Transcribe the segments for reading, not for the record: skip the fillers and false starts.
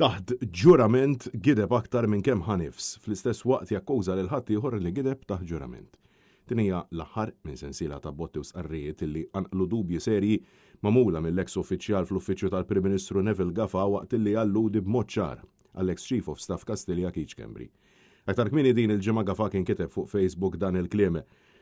Taħt ġurament gideb aktar minn kemm ħa nifs, fl-istess waqt jakkuża lil ħaddieħor li gideb taħt ġurament. Din hija l-aħħar minn sensiela ta' botti u stqarrijiet li qanqlu dubji serji magħmula mill-eks uffiċjal fl-Uffiċċju tal-Prim Ministru Neville Gafà waqt li alludi b'mod ċar għall-eks Chief of Staff Kastilja Keith Schembri. Aktar kmieni din il-ġimgħa Gafà kien kiteb fuq Facebook dan il-kliem,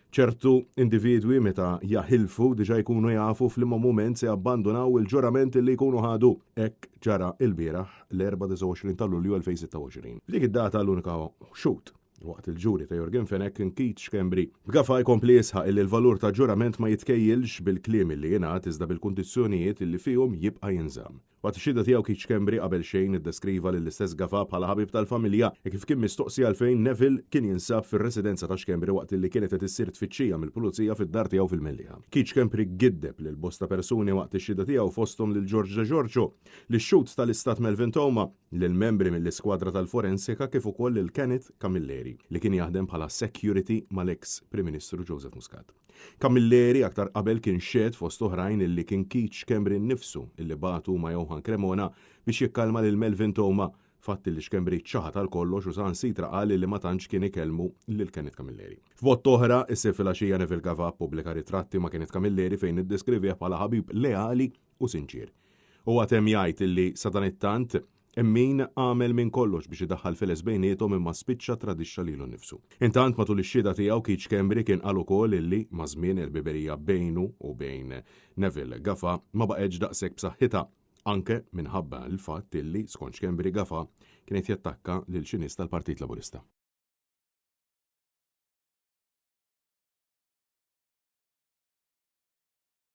Ċertu individwi meta jaħilfu diġà jkunu jafu f'liema mument se jabbandunaw il-ġurament li jkunu ħadu. Hekk ġara lbieraħ, l-Erbgħa 29 ta' Lulju 2026. F'dik id-data l-unika xhud waqt il-ġuri ta' Yorgen Fenech kien Keith Schembri. B'Gafà jkompli jisħaq illi l-valur ta' ġurament ma jitkejjilx bil-kliem illi jingħad iżda bil-kundizzjonijiet illi fihom jibqa' jinżamm. Waqt ix-xhieda tiegħu Keith Schembri qabel xejn iddeskriva lill-istess Gafà bħala ħabib tal-familja hekk kif kien mistoqsi għalfejn Neville kien jinsab fir-residenza ta' Schembri waqt li kienet qed issir tfittxija mill-Pulizija fid-dar tiegħu fil-Mellieħa. Keith Schembri giddeb lil bosta persuni waqt ix-xhieda tiegħu fosthom lil George Degiorgio, lix-xhud tal-Istat Melvin Theuma, lil membri mill-iskwadra tal-forensika kif ukoll lil Kenneth Camilleri li kien jaħdem bħala security mal-eks Prim Ministru Joseph Muscat. Camilleri aktar qabel kien xehed fost oħrajn illi kien Keith Schembri nnifsu illi bagħtu ma' Johann Cremona biex jikkalma lil Melvin Theuma, fatt illi Schembri ċaħad għal kollox u saħansitra qal illi ma tantx kien ikellmu lil Kenneth Camilleri. F'bott oħra, is-Sibt filgħaxija Neville Gavà ppubblika ritratti ma' Kenneth Camilleri fejn iddeskrivih bħala ħabib leali u sinċier. Huwa temm jgħid illi sadanittant hemm min għamel minn kollox biex idaħħal feles bejniethom imma spiċċa ttradixxa lilu nnifsu. Intant matul ix-xhieda tiegħu Keith Schembri kien qal ukoll illi maż-żmien il-biberija bejnu u bejn Neville Gafà ma baqgħetx daqshekk b'saħħitha anke minħabba l-fatt illi skont Schembri Gafà kien qed jattakka lil xi nies tal-Partit Laburista.